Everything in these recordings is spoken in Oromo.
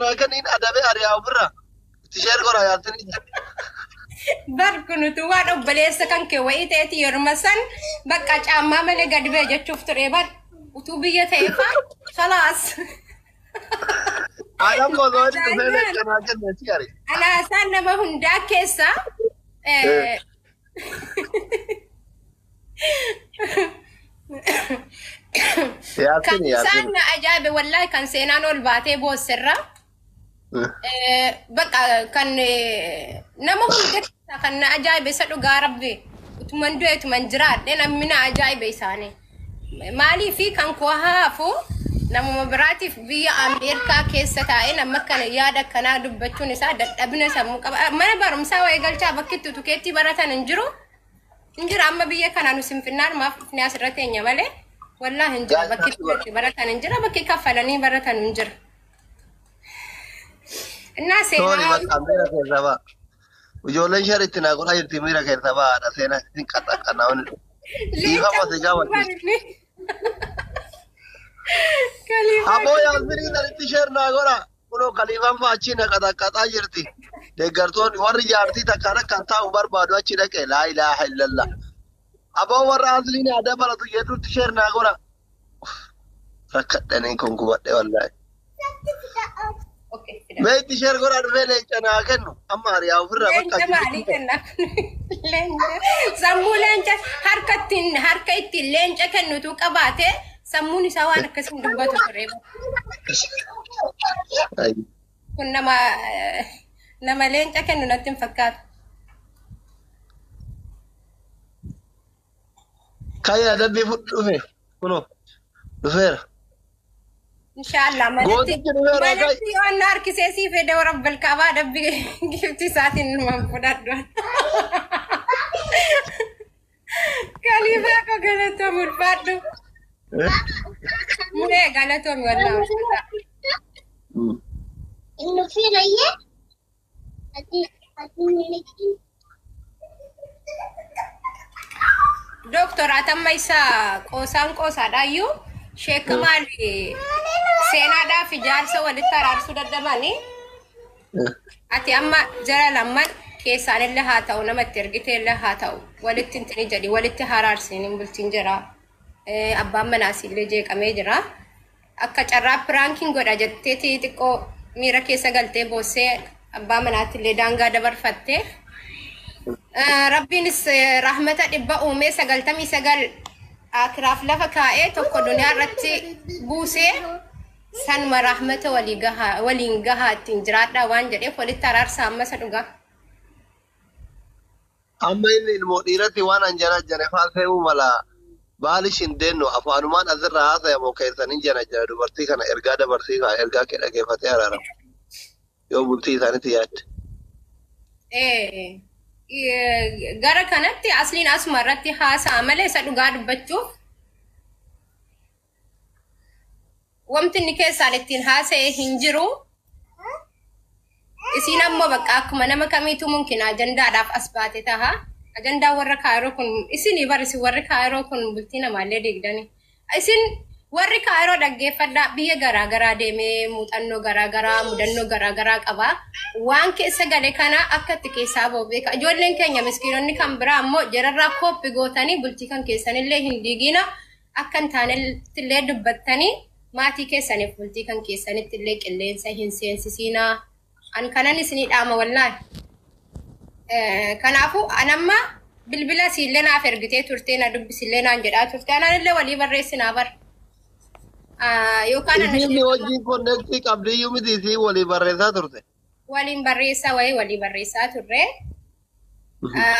Kenniin adabee ari'aa ofirraa. Itti share godha yaasini. Bar kun utuu waan obboleessa kan kee wayii ta'eeti yeruma san bakka caammaa malee gadi ba'e jechuuf ture bar utuu biyya ta'e faa khalaas. Adam osoo inni dhufee leenca naa kenne si ari. Alaasaan nama hundaa keessa kan Yaasini isaan yaasini. na ajaa'ibe wallaahi kan seenaan ol baatee boosserra. Bakka kan nama hunda keessaa kan na ajaa'ibe isa dhugaa rabbi utuman du'e utuman jiraadhe namni na ajaa'ibe isaanii. Maaliifi kan koo haafu namuma biraatiif biyya Ameerikaa keessa taa'ee nama kana yaada akkanaa dubbachuun isaa dadhabina sammuu qaba. Mana barumsaa wayii galchaa bakki itti utukeetti baratan hin jiru. Hin jiru amma biyya kanaa nu sinfinnaan maaf dhufnee asirra teenya malee. Wallaahi hin jiru bakki itti baratan hin jira bakki kaffalanii baratan hin jira. Innaa Sorry seenaa bakka miira keessa ba'a. Ijoolleen share itti naa godhaa jirti miira keessa ba'aadha seenaa isin qaxaqqanaa wani. leenca Dhiifama si gaafachiisa. Kaliifaa Aboo yaasminii sanitti share naa godha. Kunoo kaliifaan fa'a achi na qaxaqqaxaa jirti. Deeggartoonni warri jaartii takkaan akkan taa'u barbaadu achi dhaqe laa ilaaha illallah. Aboo warra asliin aadaa baratu jedhutti share naa godha. Rakkadhanii kun gubadhe wallaahi. Okay, fida. Mee itti share godhaa dhufee leenca naa kennu. Amma hariyaa ofirraa bakka Leenca achi maalii kenna? Leenca sammuu leenca harka ittiin harka ittiin leenca kennutu qabaate sammuun isaa waan akkasiin dubbatu ture. Ay. Kun nama nama leenca kennu natti hin fakkaatu. Kayya adabbii fudhu dhufe. Kunoo dhufeera. Inshaallah manatti Gootichi dhufeera kay. manatti yoo na harkisee sii fedhe rabbal kaabaa adabbii gifti isaatiin numan fudhadhu. Kaliifaa koo galatoom ulfaadhu. Muree galatoom wallaahi ulfaadha. Dooktor Atamma isaa qoosaan qoosaadhaayyuu sheek maali seenaadhaaf ijaarsa walitti araarsuu dadhabanii ati amma jara lamman keessaanillee haa ta'u namatti ergiteellee haa ta'u walitti intini jedhi walitti haraarsiin hin bultiin jira. Abbaan manaas illee jeeqamee jira. Akka carraa prankiin godha jetteeti xiqqoo miira keessa galtee boossee abbaa manaatti illee daangaa dabarfatte. Rabbiinis rahmata 100 uumee 99 akiraaf lafa kaa'ee tokko duniyaa irratti buusee sanuma rahmata walii gahaa waliin gahaa ittiin jiraadhaa waan jedheef walitti araarsa amma isa dhugaa. Amma inni ilmoo dhiiratti waan anjana jane faa se'uu mala baalish hin deennu afaanumaan asirraa haasayamu keessan hin jana jana dubartii kana ergaa dabarsii kaa ergaa kee dhageeffatee araaramu yoo bultii isaaniitti yaadde. Gara kanatti asliin asuma irratti haasa'a malee isa dhugaa dubbachuuf wanti inni keessaan ittiin haasa'e hin jiru. Isiin ammoo bakka akkuma nama kamiitu mumkin ajandaadhaaf as baate taha. Ajandaan warra Kaayiroo kun isinii bar isin warri Kaayiroo kun bultii namaallee diigdani. Isin warri Kaayiroo dhaggeeffadhaa biyya garaa garaa deemee muuxannoo garaa garaa mudannoo garaa garaa qaba. Waan keessa gale kana akka itti keessaa bahu beeka. Ijoolleen keenya miskiinonni kan biraa ammoo jararraa kooppi gootanii bultii kan keessanillee hin diigina. Akka hin taanetti illee dubbattanii maatii keessaniif bultii kan keessanitti illee qilleensa hin seensisiinaa. An kanan isinii dhaama wallaahi. Kanaafuu an amma bilbila siillee naaf ergitee turtee na dubbisillee naan jedhaa turte anaan illee walii barreessinaa bar. Yookaan ana Isiin wajjin connectii qabdiyyuu miti isii walii barreessaa turte. Waliin barreessaa wayii walii barreessaa turre.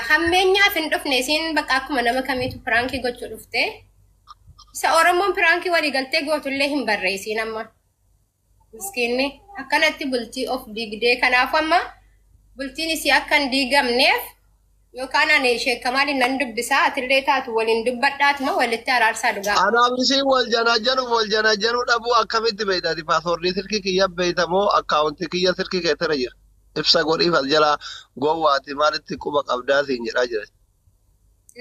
Hammeenyaaf hin dhufne isiin bakka akkuma nama kamiitu prankii gochuu dhufte. Isa Oromoon prankii walii galtee gootullee hin barreessiin amma. Miskiinni akkanatti bultii of diigdee kanaaf amma bultiin isii akka hin diigamneef yookaan ani sheekamaaliin nan dubbisaa atillee taatu waliin dubbadhaatuma walitti araarsaa dhugaa. Anaaf isiin wal janajjanuuf wal janajjanuu dhabuu akkamitti beekta? Ati passwordii silkii kiyya beekta moo accountii kiyya silkii keettira jira? Ibsa godhiif as jalaa gowwaati maalitti quba qabdaa siin jedhaa jira.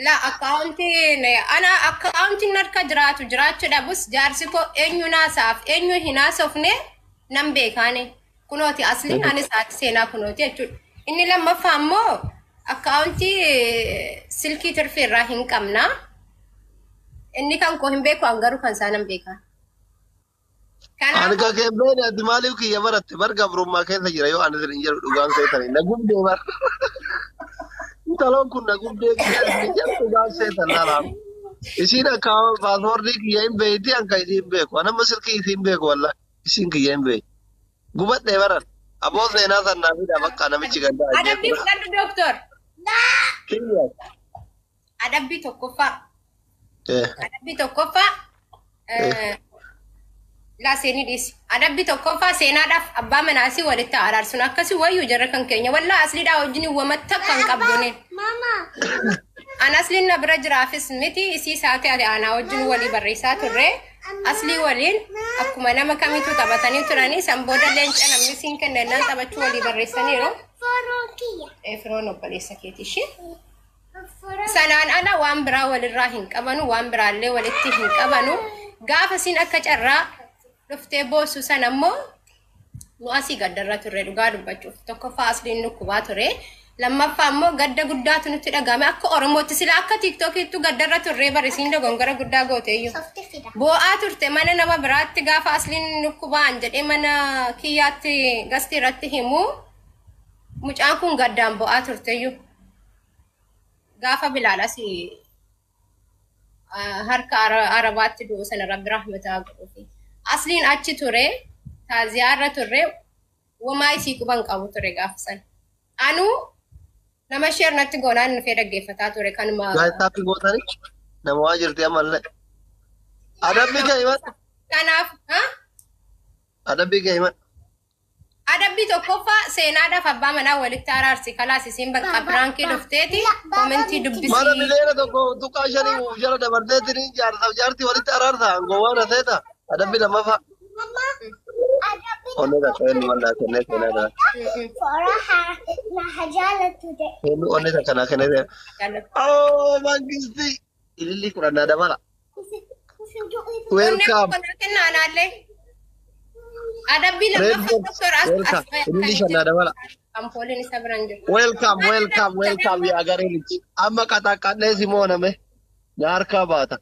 La accountiin ana accountiin harka jiraatu jiraachuu dhabus jaarsi koo eenyu naasaaf eenyu hin haasofne nan beekaani. Kunooti asliin anis haati seenaa kunooti jechuudha. Inni lammaffaa immoo akkaawuntii silkii tirfii irraa hin qabna. Inni kan koo hin beeku, an garuu kan isaa nan beeka. Ani Kanaaf ka kee beene, ati maaliif kiyya baratte? Bar gabrummaa keessa jira yoo ani isin jedhu dhugaan seetanii na gubdee bar. Intaloon kun na gubdee, kiyya isin jedhu dhugaan seetan laalaam. Isiin akka paaspoortii kiyya hin beeyti, an ka isiin beeku. An amma silkii isiin beeku, walla isiin kiyya hin beeku. Gubadhee baran. Aboo seenaa sannaa fida bakka namichi gandaa Adabbii ajjeesu. fudhadhu, dooktor. Kiyya. Adabbii tokkoffaa. Adabbii tokkoffaa. Laa, seenii dhiisi. Adabbii tokkoffaa seenaadhaaf abbaa manaasii walitti araarsuun akkasii wayyuu jarra kan keenya. Wallaa asliidhaa wajjin wamatta kan qabdune. An asliin na bira jiraafis miti, isii isaati ati aanaa wajjin walii barreessaa turre. Aslii waliin akkuma nama kamiitu taphatanii turanii, san booda leenca namni siin kennennaan taphachuu walii barreessaniiru. Firoon obboleessa keeti ishee. Sanaan ala waan biraa walirraa hin qabanu, waan biraallee walitti hin qabanu. Gaafa isiin akka carraa dhuftee boossu sana immoo nu asii gaddarra turre dhugaa dubbachuuf. Tokkoffaa asliin nukkubaa ture. Lammaffaa immoo gadda guddaatu nutti dhagahame akka Oromootti, sila akka Tiiktookiittu gaddarra turree bar, isiin dogongora guddaa gooteeyyuu. Boo'aa turte mana nama biraatti gaafa asliin nukkubaan jedhee mana kiyyaatti gastii irratti himu, mucaan kun gaddaan boo'aa turteeyyuu. Gaafa Bilaal asii harka Arabaatti du'u sana, Rabbi rahmataa godhuufi. Asliin achi ture, taaziyaarra turre, wamaa isii quban qabu ture gaafa sana. Anuu nama share natti goonaan dhufee dhaggeeffataa ture kanuma. Gaazexaatti gootanii nama waa jirti ammallee. Adabbii kee himadhu. Kanaaf ha? Adabbii kee himadhu. Adabbii tokkoffaa seenaadhaaf abbaa manaa walitti araarsi, kalaas isiin bakka prankii dhufteeti commentii Mana dubbisii. 1.5 miliyoona jala dabarteetti jaarsaaf jaartii walitti araarsa gowwaan haseeta. Adabbii lammaffaa. Onnee takka inni mallaa kennee seenaa dha. Inni onnee takka naa kennee seenaa. Oh, mangisti. Ililli 10 dabala. Onnee Welcome. tokko naa kennaa anaallee. Adabbii Red lammaffaa, Box. doktor, as Welcome. as Ililli 5 naa dabala. Ampooliin isa biran jiru. Welcome, welcome, welcome yaa garee. Amma qaxaqqadhee si mooname. Na harkaa baata.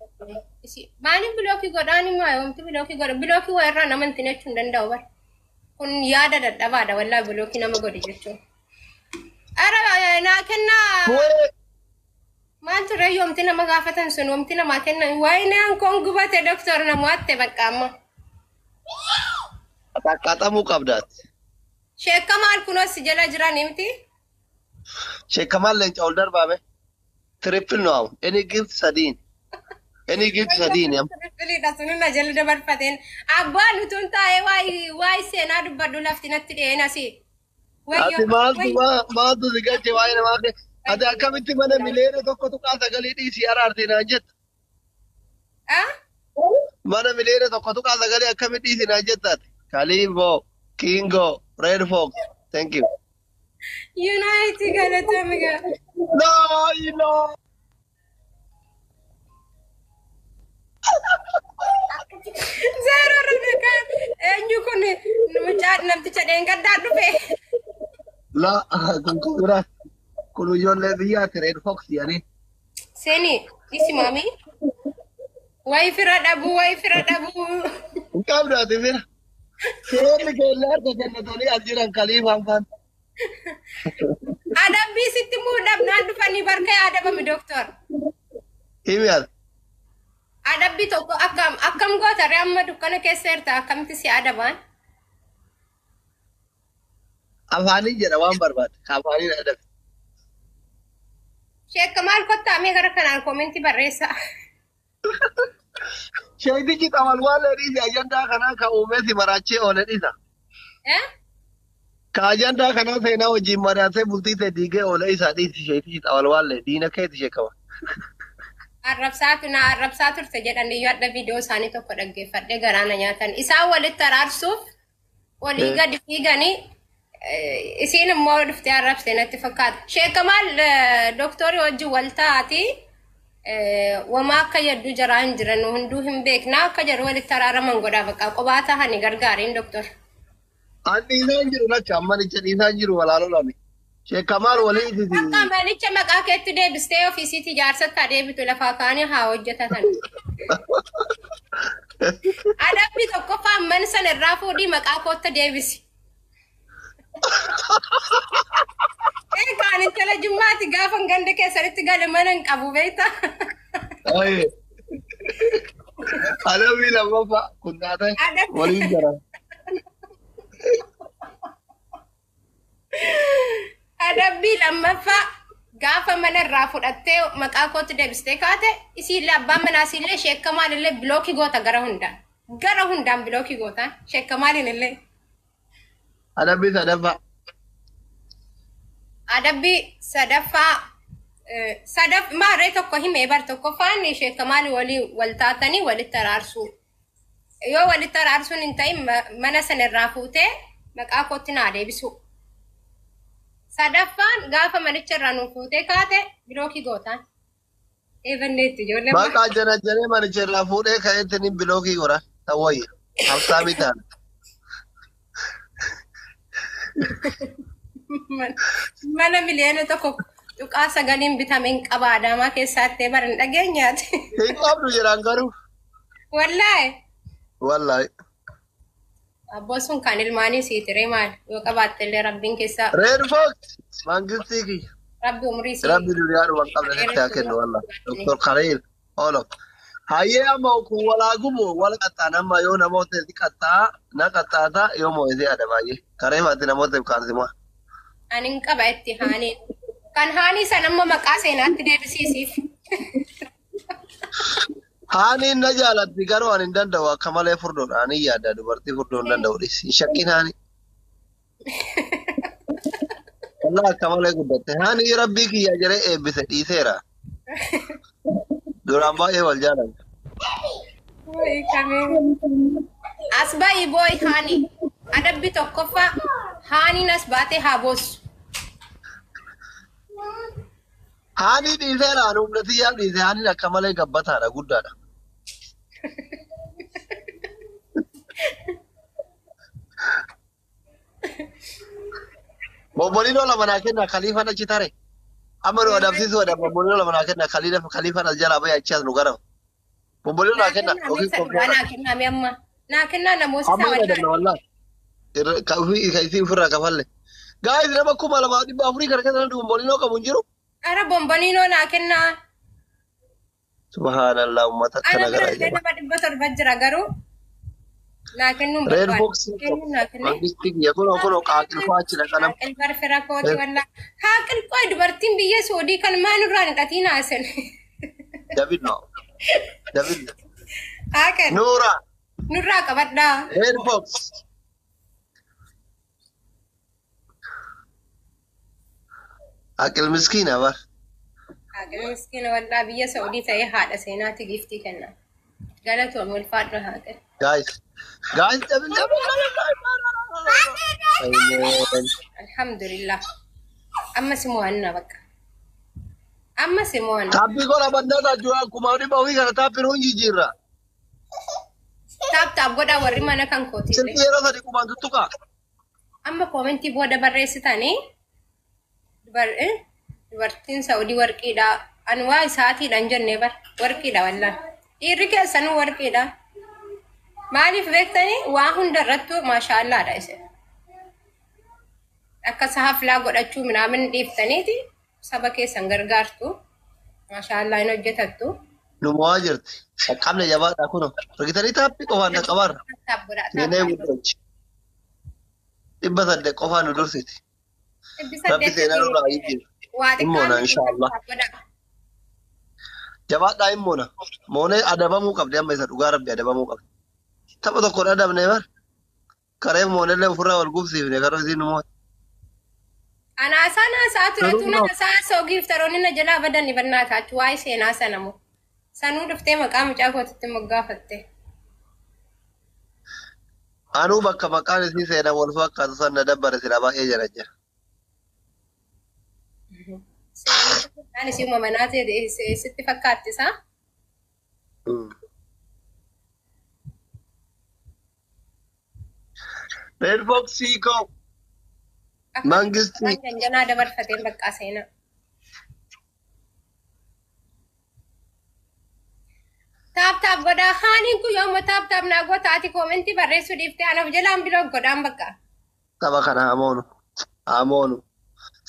Maaliif blockii godhaan immoo yoomti blockii godha? Blockii waa irraa nama hin jechuu hin danda'u bara. Kun yaada dadhabaadha wallaa blockii nama godhi jechuun. Ara naa kennaa. Wee. Maal ture yoomti nama gaafatan sun, yoomti namaa kennan, waayee hankoon gubate, doktor, namoota bakka amma. Qaxaqqaxamuu qabdaati. Sheekka maal kunuun si jala jiran miti? Sheekkamaan leenca ol darbaame. Triple now. Any gift sadiin. Any gift sadiin. Filiidha sunun na jala dabarfateen. Abbaan utuun taa'ee waa'ee seenaa dubbadhu lafti natti dhi'een asii. Ati maaltu maaltu si galche waa'ee namaa kee? Ati akkamitti mana 1.9 miliyoona dhiisii araarte naan jetta? Ah? Mana 1.9 miliyoona akkamitti dhiisii naan jetta ati? Kaliifoo, Kingo, Red Fox. Thank you. United galatoomi. No, no. Zeero Rebeka, eenyu kun mucaa namticha dheengaddaa dhufe? La, kun kan biraa. Kun ijoollee biyyaati, Red Fox jedhanii. Seeni isi maamii. Wayi fira dhabuu, wayi fira dhabuu. Hin qabdu ati fira. Seerri keellaa harka kennatanii as jiran kaliifaan faan. Adabbii sitti muudhamnaan dhufanii barka adabami, doktor. Himi ati. Adabbii tokko akkam akkam goota ree, amma dukkana keessa jirta, akkamitti si adabaan? Afaaniin jedha waan barbaade. Afaaniin adabe. Sheekka maal, kottaa mee gara kanaan commentii barreessaa. Sheektichi xamal waan dhiise, ajandaa kanaa ka uumee si maraachee oole dhiisa. Eh? Ka ajandaa kanaa seenaa wajjin maraatee bultii ta'e diigee oole isaa dhiisi, sheektichi xamal waan diina keeti sheekama. Arrabsaatu na arrabsaa turte jedhan iyyuu, adda viidiyoo isaanii tokko dhaggeeffadhee garaana nyaatan. Isaan walitti araarsuuf walii gadi fiiganii, isiin immoo dhuftee arrabsite natti fakkaata. Sheekka maal, dooktorii wajjin wal taati wamaa akka yadduu jaraa hin jiran hunduu hin beekna, akka jedhu walitti araaraman godhaa, bakka qophaa tahanii gargaariin, doktor. An dhiisaan jiru lacha amma nicha dhiisaan jiru walaalolame. Sheekamaal walii isisi. Bakka manicha maqaa keetti deebistee ofiisiitti ijaarsatti haa deebitu lafaa kaanii haa hojjetatan. Adabbii tokkoffaan mana sana irraa fuudhii maqaa kootti deebisi. Kaan intala jimmaati gaafa ganda keessanitti gale mana hin qabu beektaa? Adabbii lammaffaa kun taate waliin jira. Adabbii lammaffaa gaafa mana irraa fudhattee maqaa kootti deebistee kaate isiillee abbaan manaa isiillee sheekkamaan illee bilookii goota gara hundaan. Gara hundaan bilookii goota sheekkamaaliin illee. Adabbii sadaffaa. Adabbii sadaffaa sadaf maarree tokko himee bar tokkoffaan sheekkamaali walii wal taatanii walitti araarsuu. Yoo walitti araarsuun hin ta'in mana sana irraa fuutee maqaa kootti naa deebisu. Sadaffaan gaafa manicha irraa nuuf fuutee kaate bilookii gootaan. Eebanneetti ijoollee. Maqaa jana janee manicha irraa fuudhee ka'eetti ni bilookii godha. Ta'wayya. Habtaamii taana. Mana 1.9 miliyoona bitameen qaba Adaamaa keessaatti bara hin dhageenyaati. Hin qabdu jedhaan garuu. Wallaahi. Wallaahi. Abboo sun kan ilmaanii siitiree maal yoo qabaatte illee rabbiin keessaa. Red Fox mangistii kiyya. Rabbi umurii sii. Rabbi duniyaa dhuma hin qabne sitti haa kennu wallaahi. Dr. Khalil Olof. Hayyee amma kun walaa gubu wal qaxxaan amma yoo namoota si qaxxaa na qaxxaata yoo moo'isee adabaayyee. Karee maatti namoota kaansimaa. Ani hin qaba itti haanii. Kan haanii san amma maqaa seenaatti deebisiisiif. Haaniin na jaalatti garuu ani hin danda'u akka malee furdoodha. Ani yaadda dubartii furdoo hin danda'u dhis. Hin shakkin haani. Wallah akka malee guddatte. Haanii rabbii kiyya jedhee eebbise dhiiseera. Duraan baay'ee wal jaalladha. As ba'i boo'i haanii. Adabbi tokkoffaa haaniin as baatee haa boossu. Haanii dhiiseera ani humna xiyyaaf dhiise haaniin akka malee gabbataadha guddaadha. Bobboliinoo lama naa kenna kaliifan achi tare. Amma nu adabsiisuu adab bobboliinoo lama naa kenna kaliifan as jalaa bahee achi as nu gara. Bobboliinoo naa kenna yookiin kobbee. Naa kennaa mee amma. Naa kennaa namoota Amma isaa hin adabna wallaahi. Ka isii ofirraa kafalle. Guys, nama 2,400 kana keessa namni bobboliinoo qabu hin jiru. Ara bomboniinoo naa kennaa. Subhaanallah, uummata Ana akkana bira garaa illee jaba. nama 700 jira garuu naa kennuun Red barbaadu. Fox Kennuun naa kenne. mangistii kiyya kunoo kunoo qaaqilfaa achi dhaqanam. Haaqil barfira kooti wallaa. Haaqil qoy dubartiin biyya Suudii kan maa nurraa hin dhatiin haasen. David no. David. Haaqil Nuura. nurraa qabadhaa. Red Fox. Aqil miskiina bar. Haaqil miskiina wallaa biyya Saudii ta'ee haadha seenaatti giftii kenna. Galatoom ulfaadhu haaqil. Guys. Guys, David, David, David, David. Alhamdulillah. Amma si mo'anna bakka. Amma si mo'anna. Taappii godha bandaata jira 400,000 kana taappiin hundi jijjiirra. Tap tap godhaa warri mana kan kootiillee. Silkii yeroo sadi kumaan tuttuqa. Amma koomentii booda barreessitanii dubartiin Saudii warqiidha. Ani waa isaatiidha hin jennee bar warqiidha wallaan. Dhiirri keessanuu warqiidha. Maaliif beektanii waa hunda irrattuu maashaallaadha isin. Akka haflaa godhachuu minaamin dhiiftaniiti saba keessan gargaartu. Maashaallaa hin hojjetattu. Nu mo'aa jirti. Qaqqabne jabaadha kunoo. Argitanii taappii qofaan dhaqqabaarra. Tap godhaa. Seenee guddachi. 800 qofaan nu dursiti. Dhibbi Rabbi saddeet seenaa nurraa jijjiira. waa Himmoona xiqqaan inshaallah. tap godhaa. Jabaadhaa himmoona. Moonee adabamuu qabdi amma isa dhugaa rabbi adabamuu qabdi. Tapha tokkoon adabnee bar. Karee moonellee ofirraa wal gubsiifne karoo isiin nu moote. Anaasaa naasaa ture Garuu tuna naasaa soogiif taroonni na jalaa badani bannaa taatu waa'ee seenaa sana moo. Sanuu dhuftee maqaa mucaa kootitti moggaafatte. Anuu bakka maqaan isii seenaa wal fakkaatu san na dabbare sila baay'ee jala jira. Seenaan isii uumamanaa ta'e sitti fakkaatti isaa. Red Fox koo. Mangisti. Waan janjanaa dabarfateen baqqaa seenaa. Tap tap godhaa haaniin kun yooma tap tap naa goota ati koomentii barreessuu dhiiftee anaaf jalaan biloo godhaan bakka. Tapha kana hamoonu. Hamoonu.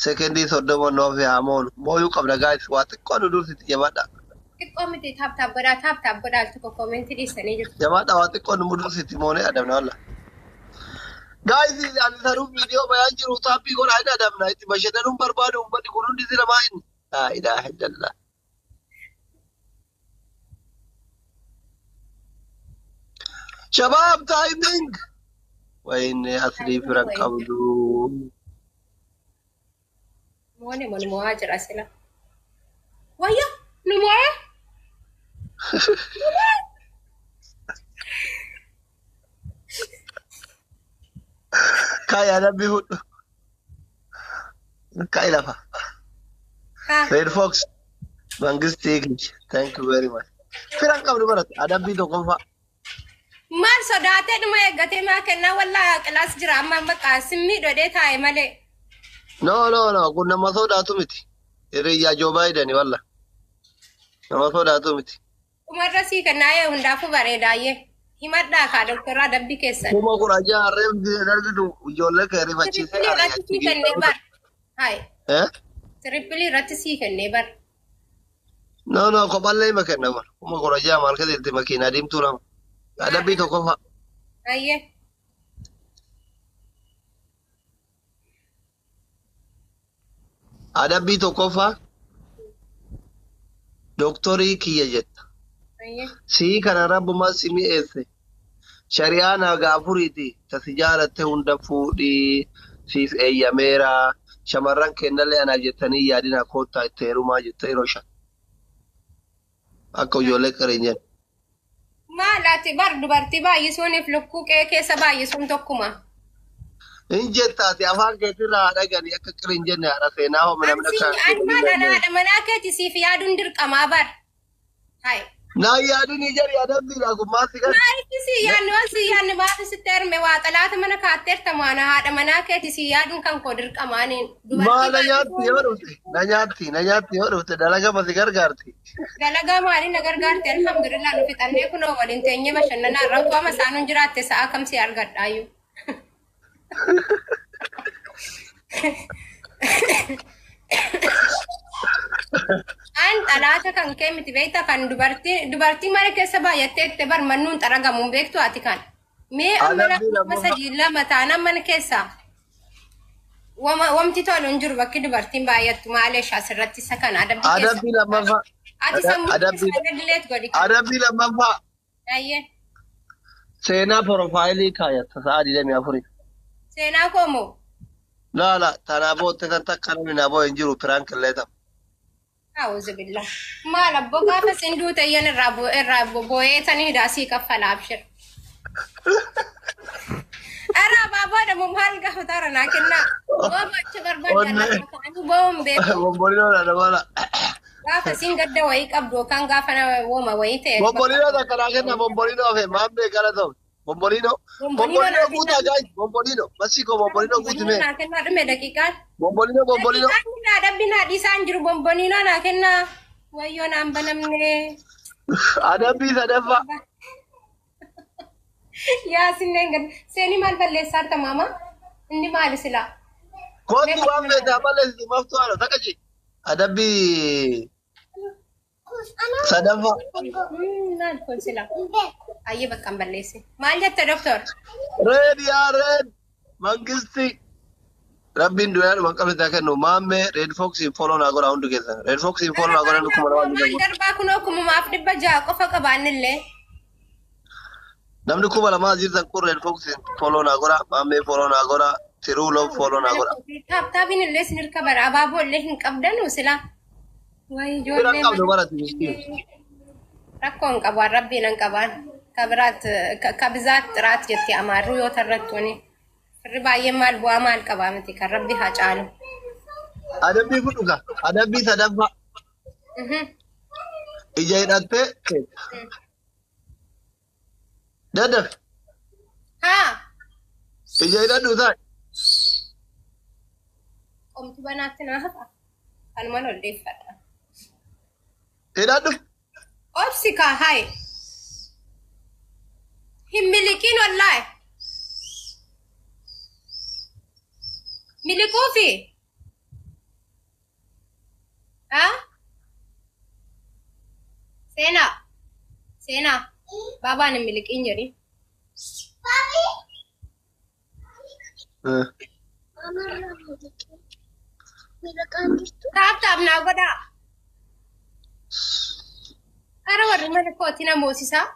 Sekendii 30 noofi hamoonu. Mooyuu qabna guys. Waa xiqqoo nu dursiti jabaadha. Xiqqoo miti tap tap godhaa tap tap godhaa tokko koomentii dhiistanii jirtu. Jabaadha waa xiqqoo nu dursiti moonee adamna walla. Guys ani saruu viidiyoo bayaan jiru taappii godhaa hin adamna. Itti bashannanuun barbaadu uummanni kun hundi si namaa inni. Laa ilaaha illallah. Shabaab timing. Wayne asrii fira qabdu. Moone mon mo'aa jira sila. Wayya nu mo'aa. Kaay adabbii fudhu. Kaay lafa. Haa. Red Fox. Mangistii kiyya. Thank you very much. Fira qabdu barate adabbii tokkoffaa. Maal sodaatee dhuma eeggatee maa kennaa wallaa qilaas jira amma bakka simmii dhodhee taa'e malee. No no no kun nama sodaatu miti. Hiriyyaa Joo Baayidani walla. Nama sodaatu miti. Dhumarra sii kennaa ee hundaafuu bareedaayyee. Himadhaa kaa doktoraa adabbii keessan. 16,000 reefti argitu ijoollee kee rifachiisee Tirippilii irratti sii kennee bar. Hai. Eh? Tirippilii irratti sii kennee bar. No no kophallee hima kenna kun. 16,000 maal keessatti makiinaa diimtuu lama. Adabbii tokkoffaa. Ayyee. Adabbii tokkoffaa. Doktorii kiyya jetta. Ayyee. Sii kana rabbuma si mi'eesse. Shari'aan haga afuriiti. Tasi jaalatte hunda fuudhii siif eeyyameera. Shamarran kennallee anaaf jettanii yaadina koottaa itti heerumaa jette yeroo shan. Akka ijoollee qareenyan. Maal ati bar dubartii baay'isuuniif lukkuu qe'ee keessa baay'isuun tokkuma. Hin jettaati afaan keetirraa haa dhagani akka qiriin jenne haadha seenaa hoome namni Ansi akka. an maal ana haadha manaa keeti siif yaaduun dirqamaa bar. Hai. Naa yaadin ijari adabbiidha kun maal si gadi. Maalitti si yaadni waan si yaadni baatu sitti erme waa xalaata mana kaatteerta maana haadha manaa keeti si yaaduun kan koo dirqamaaniin. Maa Dubartii na nyaatti yoo dhufte na nyaatti na nyaatti yoo dhufte dalaga ma si gargaarti. Dalagaa maaliin na gargaarte alhamdulillah nu fixannee kunoo waliin teenyee bashannanaa rakkoo ama isaanuun jiraatte sa'a kam si argadhaayyuu. An xalaata kan kee miti beekta kan dubartii mana keessa baay'attee itti bar mannuun xaragamuun beektu ati kan. Mee amma Adabbii nama lammaffaa. sadii lama taanaan mana keessa. Wamti tolu hin jiru bakki dubartiin baay'attu maaleesh asirratti isa kana adabbii keessa. Adabbii lammaffaa. Ati sammuu Adabbii keessa dileet godhi. adabbii lammaffaa. Ayyee. Seenaa profaayilii kaayatta sa'a 24. Seenaa koo moo? Laa laa tanaa bootte kan takka namni naa boo'e hin jiru piraank illee ta'u. A'uuzu billah. Maal abboo gaafa isin duute iyyan irraa boo'ee tanii hidaasii kaffala abshir. Ara abaaboo dhamu maal gaafa taara naa kennaa. Boo bacha barbaadde Onnee. ta'anii boo'uun beeku. Bombolino na dabala. Gaafa isin gadda wayii qabdu yookaan gaafa nama wooma wayii ta'e. Bombolino takka naa kenna bombolino hafe maammee gara ta'u. Bombolino. Bombolino Bombolino naa guutaa kenna. gaayis bombolino. Masii koo bombolino guuti mee. Naa kennaa dhume daqiiqaan. Bombolino bombolino. Daqiiqaan naa dhabbi naa dhiisaan jiru bombolino naa kennaa. Wayyoo naan banamne. Adabbii sadaffaa. Yaa sinneen gad seenii maal balleessaa jirta maama? Inni maali silaa? Kootu waan feetaa balleessitu maftuu haadha takka ji. Adabbii sadaffaa. Maal kun silaa? Ayyee bakka hin balleessin. Maal jette doktor? Reed yaa reed. Mangisti. Rabbiin dunyaan waan qabne taa kennu maammee Red Fox follow naa godhaa hundi keessan. Red Fox follow naa godhaa namni kuma lamaa Maal darbaa kunoo 2600 qofa qabaannillee. Namni 2000 jirtan kun Red Fox follow naa godhaa maammee follow naa godhaa Tiruu Love follow naa godhaa. Taaptaabiin illee sin hirka bara abaaboo illee hin qabdanu silaa. Wayi Bira ijoollee qabdu barati miskiin. Rakkoo hin qabu rabbiin hin qabaan. Kabiraat kabizaat xiraat jetti amaarru yoo tarrattuuni. Firri baay'een maal bu'aa maal qabaa miti kan rabbi haa caalu. Adabbii fudhu gaa. Adabbii sadaffaa. Ija hidhattee daddafe. Haa. Ija hidhadhu taa'e. Qomti banaatti naa hafa. Kanumaan ol deeffadha. Hidhadhu. Obsi kaa haye. Hin miliqiin wallaahi. Miliquufi. Haa? Seenaa. Seenaa. Baabaan hin miliqiin jedhi. Tap tap naa godhaa. Ara warri mana kooti na moosisaa.